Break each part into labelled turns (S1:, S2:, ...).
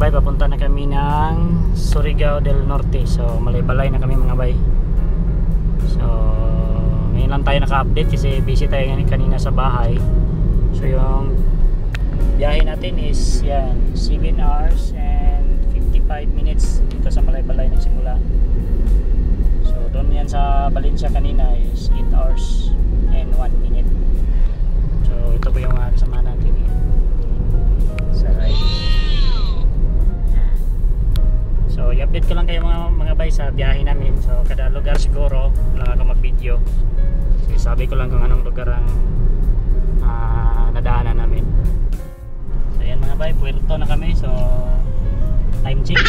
S1: Bay, papunta na kami ng Surigao del Norte. So Malaybalay na kami, mga bay. So ngayon lang tayo naka-update kasi busy tayo ngayon kanina sa bahay. So yung biyahe natin is yan, 7 hours and 55 minutes dito sa Malaybalay nagsimula. So doon yan sa Valencia kanina is 8 hours and 1 minute. So ito po yung mga kasama natin eh sa ride. So i-update ko lang kayo mga bay sa biyahe namin. So kada lugar siguro lang ako mag-video. So, sabi ko lang kung anong lugar ang nadaanan namin. So yan, mga bay, Puerto na kami. So time check.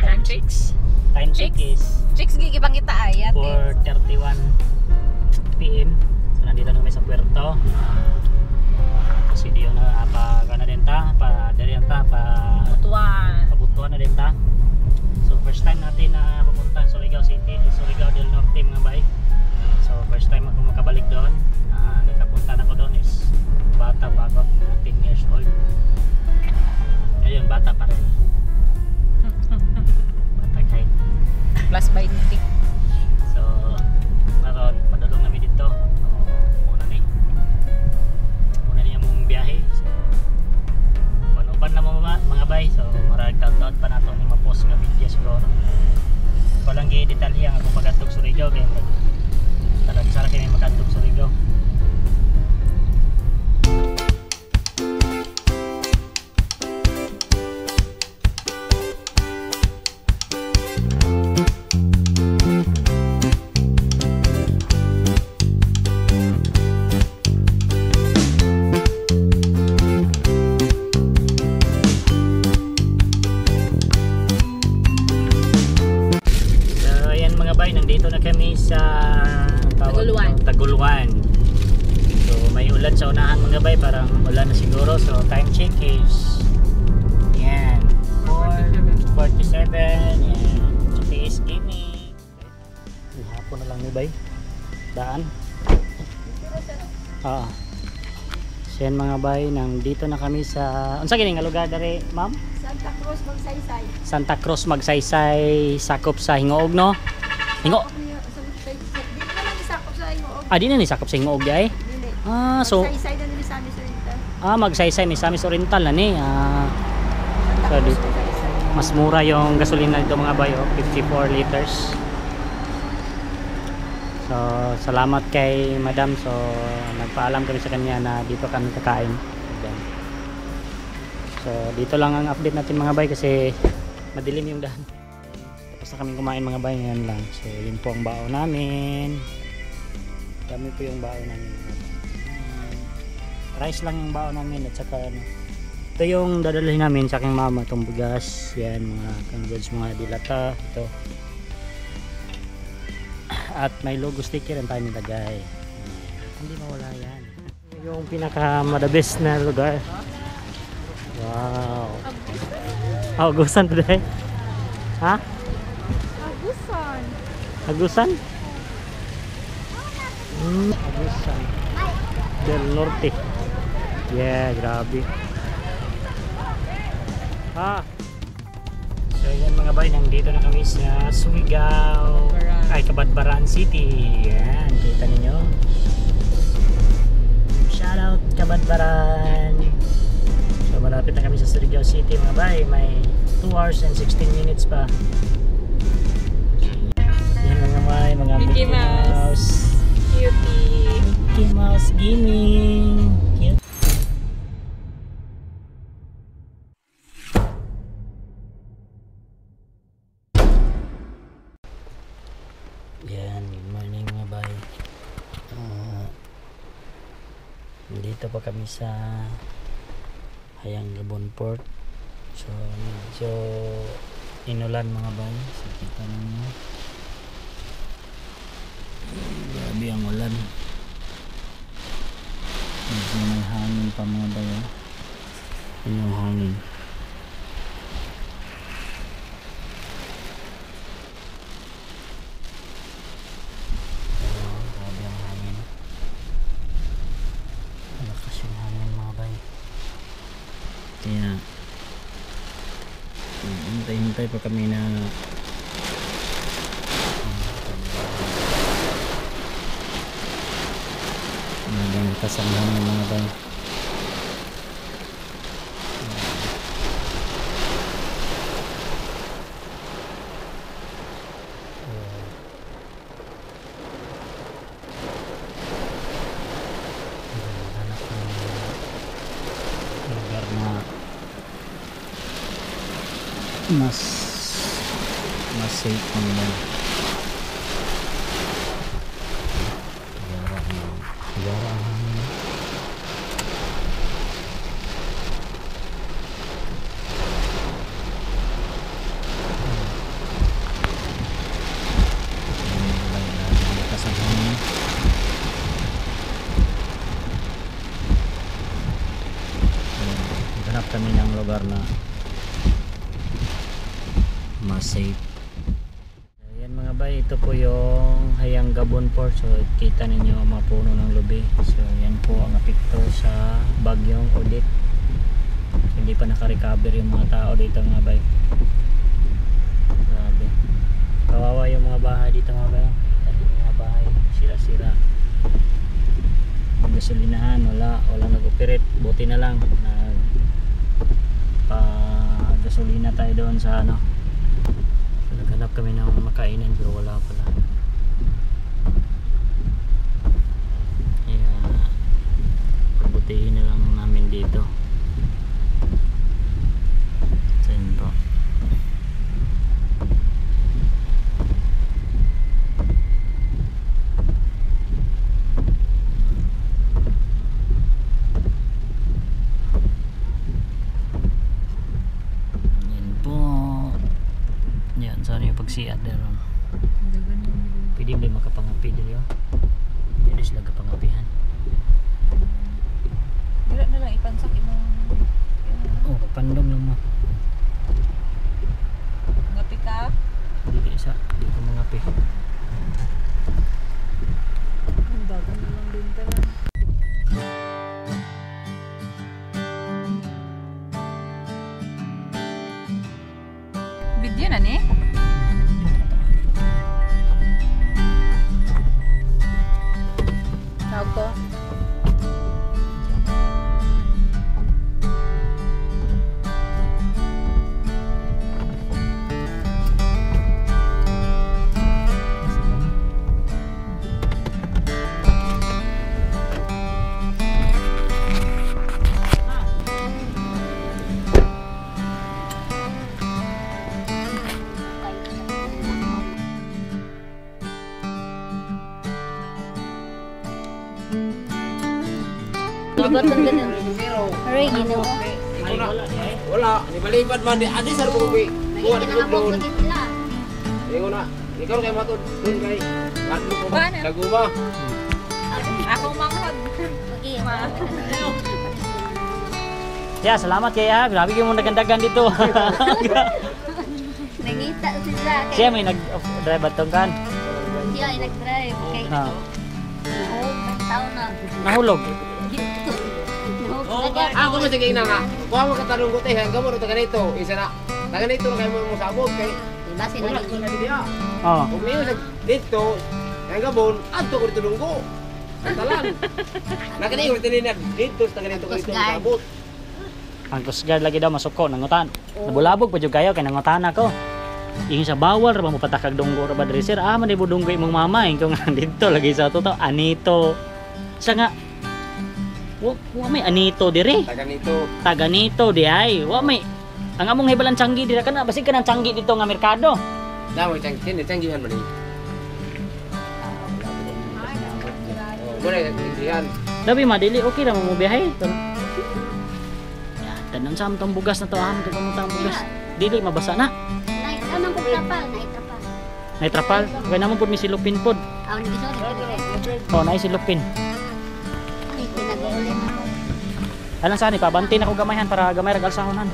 S2: Time chicks.
S1: Time check is
S2: Chicks gigibang kita ayat eh.
S1: 4:31 PM. So nandito na kami sa Puerto. Kasi di na pa kana din ta, pa diri ta, pa
S2: Butuan.
S1: Pabutuan na din ta. So first time natin na pupunta sa Surigao City, Surigao del Norte, mga bay. So first time ako makabalik doon. Nakapunta na ako doon is bata pa ako, mga 10 years old. Ngayon bata pa rin. Bata kahit.
S2: Plus 20.
S1: So karon padulong namin dito. So, una ni. Una niya mong biyahe. So uban na mo mga bay. So murag taon pa nato ni ma-post nga video siguro. Walang gi detalye ang akong pag-adtog Surigao kay talagsa ra kay makadtog Surigao. So ayan, mga bay, nandito na kami sa
S2: Taguluan.
S1: Taguluan. So may ulan sa unahan, mga bay, parang ulan na siguro. So time check is yan, 4:47. Yan, GPS gaming. Hapon na lang ni bay. Daan. Ah. So yan, mga bay, nandito na kami sa unsa kini nga lugar diri, ma'am?
S3: Santa Cruz, Magsaysay.
S1: Santa Cruz Magsaysay, sakop sa Gingoog, no? Hingo.
S3: Dili naman isakop sa Gingoog.
S1: Ah, di na ni sakop sa Gingoog di ay.
S3: Dili.
S1: Ah, so
S3: Magsaysay na ni Misamis Oriental.
S1: Ah, Magsaysay, Misamis Oriental na ni. Ah,
S3: Santa
S1: So,
S3: Cruz,
S1: dito.
S3: Magsaysay.
S1: Mas mura yung gasolina dito, mga bayo, 54 liters. So, salamat kay Madam. So, nagpaalam kami sa kanya na dito kami kakain. Ayan. So, dito lang ang update natin, mga bay, kasi madilim yung daan. Tapos na kami kumain, mga bay, ngayon lang. So, yun po ang baon namin. Dami po yung baon namin. Rice lang yung baon namin at saka ano. Ito yung dadalhin namin sa aking mama, itong bigas, yan, mga canned goods, mga dilata, ito. At may logo sticker ang tayo nilagay. Hindi mawala yan. Yung pinaka the best na lugar. Wow. Oh, Agusan today. Ha?
S2: Agusan.
S1: Agusan? Agusan del Norte. Yeah, grabe. Ah. So yan, mga bay, nandito na kami sa Surigao. Ay, Cabadbaran City. Yan, kita ninyo. Shout out Cabadbaran. So malapit na kami sa Surigao City, mga bay. May 2 hours and 16 minutes pa. Yan, mga bay, mga
S2: Mickey Mouse. Cutie.
S1: Mickey Mouse Gaming. Cute. Yan, good morning, mga bay. Dito pa kami sa Hayanggabon Port. So medyo inulan, mga bay. So kita ninyo. Grabe ang ulan. Medyo may hangin pa, mga bay. Oh. Yun yung hangin. Oh, grabe ang hangin. Malakas yung hangin, mga bay. Kaya Naghintay pa kami na naglakas ang hangin, mga bay. Hanap ng lugar na mas mas safe, mga bay. Gara ang hangin. Lakas ang hangin. Hanap kami ng lugar na mas safe. Ayan, mga bay, ito po yung Hayanggabon Port. So kita ninyo ang mga puno ng lubi. So yan po ang apekto sa bagyong Odette. So, hindi pa naka-recover yung mga tao dito, mga bay. Grabe. Kawawa yung mga bahay dito, mga bay. Kita ninyo yung mga bahay, sira-sira. Yung gasolinahan, wala, walang nag-operate. Buti na lang nag pa gasolina tayo doon sa ano. So, naghanap kami ng makainan pero wala pala. Kaya pagbutihin na lang namin dito. So yun po. Yan po. Yan, sana yung pagsiat meron. Pwede ba makapangapi dito? Pwede sila kapangapihan.
S2: Dira na lang ipansak imong
S1: Oh, kapandong lang mo.
S2: ngapi ka.
S1: Dili isa, di ko mangapi.
S2: Ang dagan na lang din tanan. Video na ni? Tawag ko.
S3: Aray, Ginoo.
S4: Wala, ni balibad man di adi sa bubi. Kuha ni doon.
S3: sila.
S4: Ingon na. Ikaw kay matod doon kay Adlo ko
S2: Paano?
S4: Daguma.
S2: Ako manghod.
S3: Okay.
S2: Ma.
S1: Ya, salamat kay ha. Grabe kayo mong nagandagan dito.
S3: Nangita sila. Kay,
S1: Siya may nag-drive atong kan.
S3: Siya ay nag-drive. Kay,
S1: Ha.
S3: nahulog ang tao na.
S1: Nahulog.
S3: Nahulog na
S4: Ako man sige ina nga. Kuha mo katanong ko te, hanggang mo ta ganito. Isa na. Ta ganito na kay mo mo sabog kay
S3: Diba sila
S4: wala ko na diya.
S1: Oh.
S4: Kung niyo sa dito, hanggang bon, adto ko dito dunggo. Talan. Nakani ko dito na dito sa ganito ko dito sabot.
S1: Ang Coast Guard lagi daw masuko nangutan. Nabulabog pa jud kayo kay nangutan ako. Yung sa bawal ra ba mo patakag dunggo ra ba diri sir? Ah, man dunggo imong mama ingko nga dito lagi sa totoo anito. Sa nga wa, wa may anito dire.
S4: Ta ganito.
S1: Taga nito di ay. Wa may ang among hibalan tiyanggi dira kana basig kanang tiyanggi dito nga merkado.
S4: Damo tiyanggi, tiyanggihan man ni. Oh, mo na tiyanggihan.
S1: Labi madili okay ra mo biyahe. Ya, tanan sa among bugas na to ah, kay ang bugas. Dili mabasa na.
S3: Night, anong kong trapal? Night trapal.
S1: Nay trapal, kay namo pud mi silupin pod.
S3: Aw, nag-isod.
S1: Oh, nay silupin.
S3: Ay, pinag-uulin ako.
S1: Alang saan, ipabanti na ko gamayhan para gamay ra galsahonan.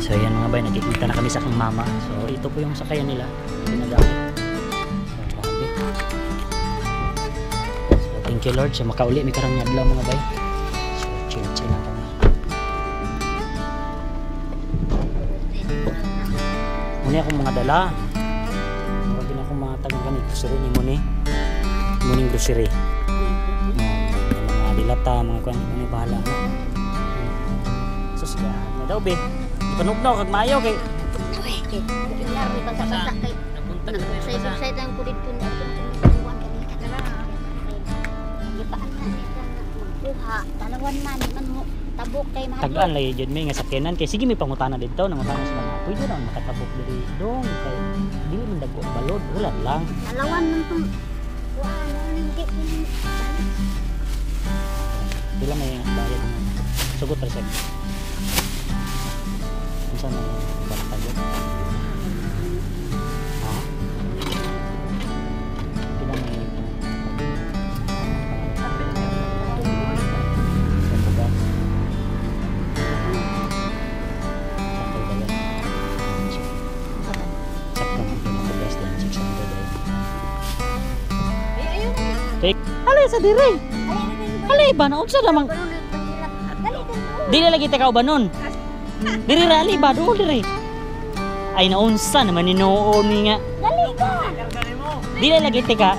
S1: So ayan, mga bay, nagkikita na kami sa aking mama. So ito po yung sakayan nila, ginagamit. So grabe. So thank Thank you, Lord. So makauli mi karang adlaw, mga bay. So chill chill lang kami. Muni akong mga dala. Murag din akong mga tagang gani grocery ni muni. Muning grocery. Oh, mga dilata, mga kuan, muni bahala na. So sige, na daw be. Ipanugnaw kag maayo kay
S3: Uy, kay laro basa-basa kay
S1: nabuntag na
S3: Nagsay
S1: basa.
S3: sa tang kulit po na itong kuwan kanina. Gipaan na nila magkuha. Talawan man man mo tabok kay mahal.
S1: Tagaan lagi jud mi nga sakyanan kay sige mi pangutana didto, nangutana sila nga pwede raw makatabok diri dong kay dili man dagko ang balod, wala lang.
S3: Talawan man tong kuan hindi kini.
S1: Pila may bayad mo? Sugot ra siya. Unsa man bantay yun? Ha? Pila may sa bugas? Sakto ba yan? Sakto man yung bugas din, 600 ay.
S2: Ay, ayun.
S1: Take. Alay sa dire. Alay ba na unsa namang dili lagi ta kaubanon. Diri ra ali ba duol diri. Ay naunsa naman ni noon ni nga.
S3: Dali ka.
S1: Dili lagi tika.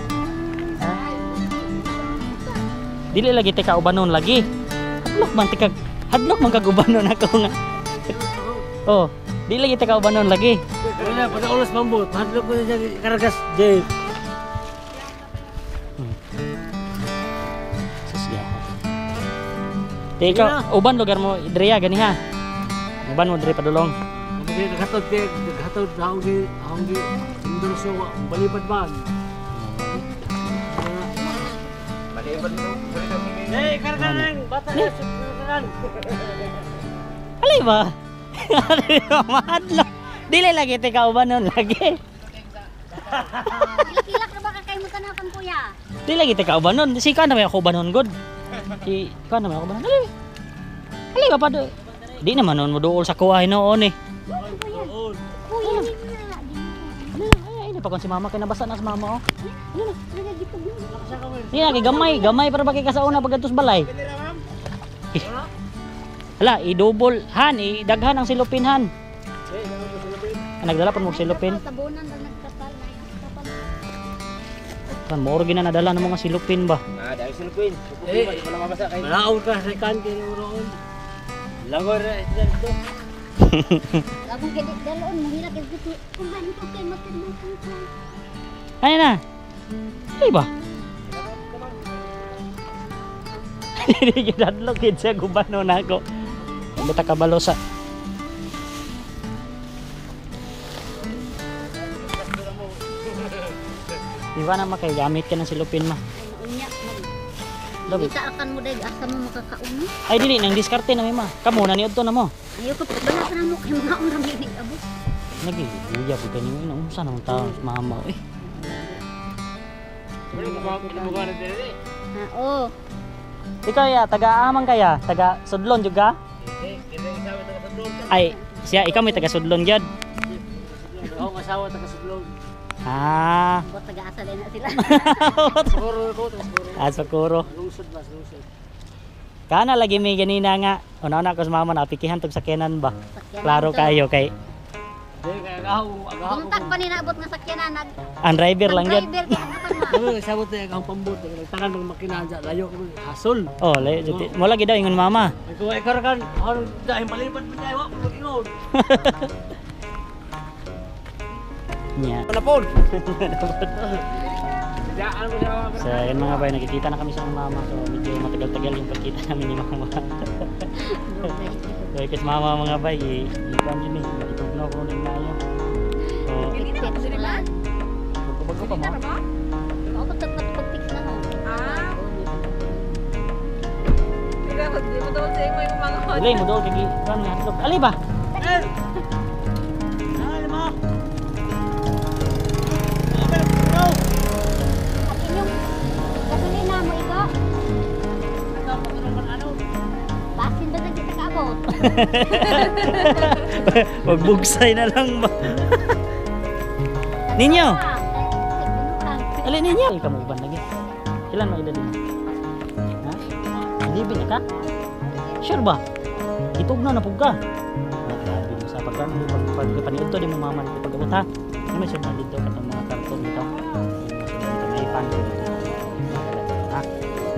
S1: Dili lagi tika ubanon lagi. Hadlok man tika. Hadlok man kag ubanon ako nga. Oh, dili lagi tika ubanon lagi.
S4: Wala, pada ulas mambot. Hadlok ko siya karagas, Jay.
S1: Sus ya. Tika, uban lugar mo Drea gani ha. Uban mo diri padulong.
S4: Kasi naghatod kay naghatod ahong gi endorso balibad man.
S5: Balibad mo.
S4: Eh, karganan, bata na sa karganan.
S1: Alay ba? Alay ba? Mahadlok. Dili lagi tika ubanon lagi.
S3: Hilak na ba ka kay mo tanaw kang kuya?
S1: Di lagi tika ubanon. Si ka na may ako ubanon god. Si ka na may ako ubanon. Alay. Alay ba pa do? Di naman noon mo duol sa kuha noon eh.
S3: Kuya, kuya nila.
S1: Ay, ay, napakon si mama kay nabasa na si mama oh.
S3: Nagagitog na.
S1: Di na kay gamay, gamay para ba kay kasauna pagkadtos balay. Eh. Hala, i-double han, idaghan ang silupin han. Ah, nagdala pa mo og silupin.
S3: Tabunan na nagkapal na yung kapal.
S1: Kan mo gina nadala ng mga silupin ba.
S5: Ah, dahil silupin.
S4: Eh.
S5: Di pa mabasa kay.
S4: Malaon ka sa kan kay uroon. Langoy ra dito.
S3: Akong kay dalon mahirap kay gusto. Kuman ko kay matulungan ko.
S1: Ay na. Ay ba? Hindi gidadlok gid siya gubano na ako. Hindi ta kabalo sa. Di ba na makagamit ka ng silupin ma?
S3: Ay unya.
S1: Labi.
S3: Kita akan mo dahil asa mo makakaon.
S1: Ay dili nang diskarte na mi ma. Kamo na ni udto na mo.
S3: Ayaw ko balatan na mo kay mga unang minig abot.
S1: Nagi guya pud kanyo ina unsa naman ta mama eh.
S3: Ha, oh.
S1: Ikaw ya taga amang kaya, taga Sudlon jud ka? Ay, siya ikaw may taga Sudlon gyud.
S4: Ako asawa taga Sudlon.
S1: Ah,
S3: Bot taga-asa din na sila.
S4: Siguro ko taga siguro.
S1: ah Socorro.
S4: Lungsod ba, lungsod.
S1: Kana lagi may ganina nga. Una-una ko sa mama na apikihan tog sakyanan ba.
S3: Sakyanan
S1: Klaro
S3: to.
S1: kayo kay
S4: Di kay agaw, agaw.
S3: Buntag pa ni naabot nga sakyanan nag
S1: ang driver lang
S3: ang
S1: gyud.
S3: driver kay ang ma.
S4: Kami sabot na ang pambot, nagtangan ng makina dyan, layo kami, hasol.
S1: Oh, layo jud. Mo lagi daw ingon mama.
S4: Ikaw ay karakan, ano dahil palipad mo tayo, wag mo ingon.
S1: Nya.
S5: Panapon.
S1: So, yun mga bay, nakikita na kami sa mama. So, medyo matagal-tagal yung pagkita namin ni mama. So, kasi mama mga bay, ikan yun eh. Nakitugnaw ko rin na yun. So,
S2: Hindi na ako sila.
S1: bago pa mo.
S3: Ako pag-fix na mo.
S2: Ah. Ikaw, di mo daw sa imo yung mga
S1: Alay mo doon, kagi. Kan nga hadlok. Alay ba?
S3: At inyong gasolina mo iko. Basin ba sa kita kaabot?
S1: Magbugsay na lang ba? Ninyo!
S3: Ah,
S1: Alay ninyo! Ay, kamu uban lagi. Ilan mo edad mo? Nalibi na ka? Sure ba? Itugnaw na pug ka. Grabe mo sa pagka pag paniudto di mo mama dito pag-abot ha. Ano may sundan dito katong mga karton dito. May pan dito. Ha?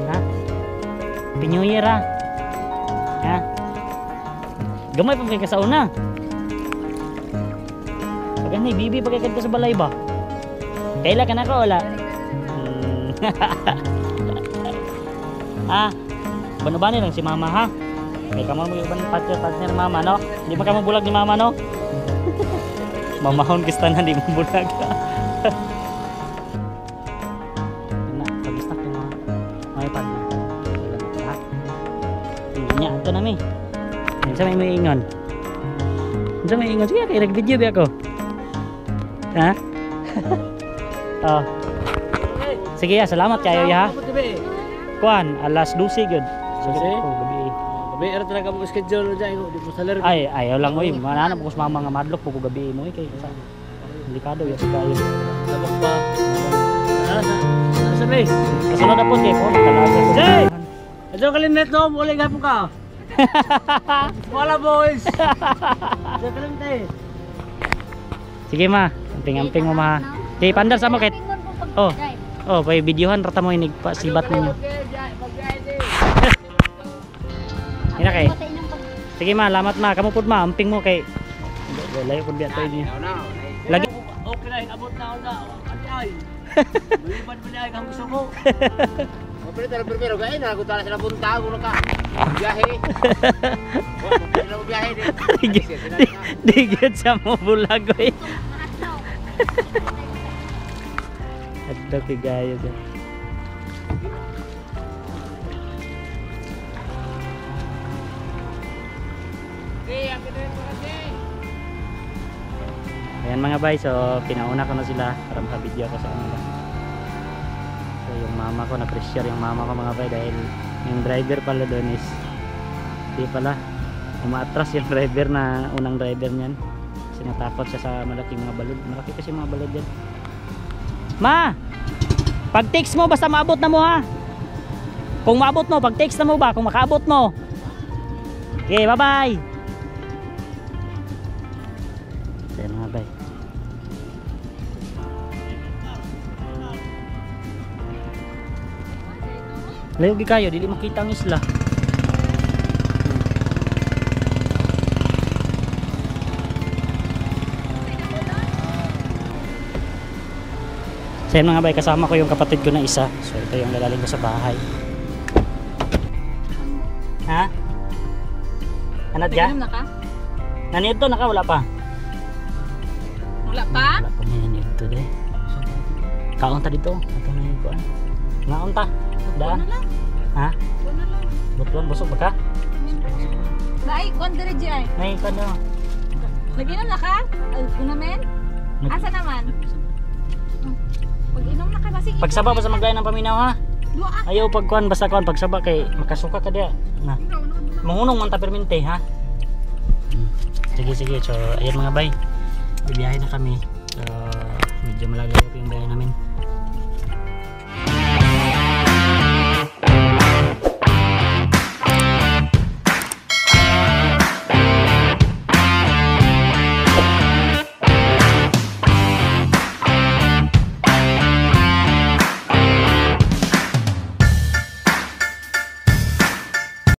S1: Ha? Happy New Year ha. Ha? Gamay pa kay ka sa una. Pag ani bibi pa kay ka sa balay ba? Kaila ka na ko wala? Ah, bano-bani lang si mama ha. Kay kamo mo uban partner mama no. Di ba kamo bulag ni mama no? Mamahon kista na di mo bulag. Na, pag-stack yung mga may partner. Ha? Nya ato na mi. Unsa may ingon? Unsa may ingon? Sige kay nag-video ba ako. Ha? Oh. Sige ya, salamat kayo ya. Kuan, alas 12 gyud. Sige, oh, gabi.
S5: Gabi era talaga mo schedule dyan, di mo salary.
S1: Ay, ayaw lang oy. Mananap ko sa mama nga madlok po ko gabi mo kay sa delikado ya kayo.
S5: Tabak pa. Sa may.
S1: Kasunod na po kay po talaga.
S5: Jay! Adyo kalimit no, wala gapon ka. Wala boys. Adyo kalimit.
S1: Sige ma, amping-amping mo ma. Kay pandar sa mo kay. Oh. Oh, pay videohan rata mo inig pa sibat ninyo. Ina kay. Sige ma, lamat ma, kamo pud ma, amping mo kay. Layo pud biya tayo niya. Lagi
S5: okay na, abot na ako na. Ay. Maliban mo na ang gusto ko.
S4: Mapili tayo primero kay na ko sila punta ko ka. Biyahe. Wala mo biyahe di.
S1: Digit sa mo bulag oy. Adto kay gayo dyan. Ayan mga bay, so pinauna ko na sila para maka-video ako sa kanila. So yung mama ko, na-pressure yung mama ko mga bay dahil yung driver pala doon is di pala umaatras yung driver na unang driver niyan. Kasi natakot siya sa malaking mga balod. Malaki kasi mga balod yan. Ma! Pag text mo basta maabot na mo ha. Kung maabot mo, pag text na mo ba kung makaabot mo. Okay, bye-bye. So yan mga bay. Layo gi kayo, dili makita ang isla. So yan mga bay, kasama ko yung kapatid ko na isa. So ito yung lalaling ko sa bahay. Ha? Anad ka?
S2: Nag-inom na ka?
S1: Nanito na ka? Wala pa?
S2: Wala pa?
S1: Wala pa niya dito de. Kaon ta dito. Ato na yung kuan. Ngaon ta. Daan.
S2: Butuan na lang.
S1: Ha?
S2: Butuan na lang.
S1: Butuan busog ba ka?
S2: Naay, kuan dire di ay.
S1: Nay kuan no.
S2: Nag-inom na ka? Ay, una men? Asa naman? Pag-inom na ka ba? Sige.
S1: Pagsaba ba sa maglain ng paminaw ha?
S2: Dua.
S1: Ayaw pag kuan basta kuan pagsaba kay makasuka ka diya. Na. Mangunong man ta permente ha. Sige sige. So ayan mga bay. Bibiyahe na kami. So medyo malayo pa yung biyahe namin.